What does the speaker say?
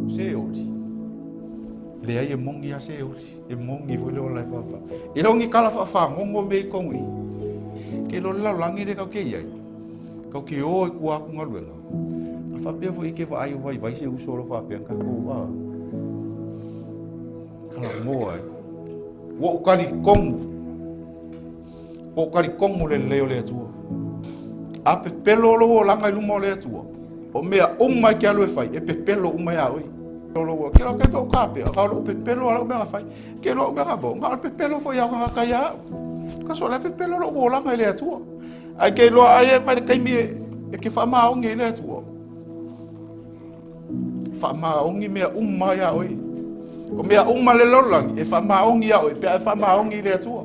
Seoli. Leai e moni a Seoli. E moni foi le ola e faava. E le o ni tala faafagogo mea i totonu i i. Ke iloa le lalolagi lea kau ke i ai. Kau ke o i tua atu galuega. A faapea foi e ke vaai o vaivai se uso o lo faapea na tatou a. Talanoa ai. Ua ou talitonu. Ua ou talitonu le lelei o le Atua. A pepelo lou olaga i luma o le Atua, o mea uma e te alu e fai, e pepelo uma iā oe. Ke loa ke ou kapea, ka o lou pepelo a lau mea na fai. Ke loa mea na mo, na o le pepelo foi a tagata ia au. Ka so le pepelo lou olaga i le Atua. Ae ke iloa ai e mai le taimi e ke faamaoni i le Atua. Faamaoni mea uma iā oe. O mea uma le lalolagi e faamaoni iā oe pe a e faamaoni i le Atua.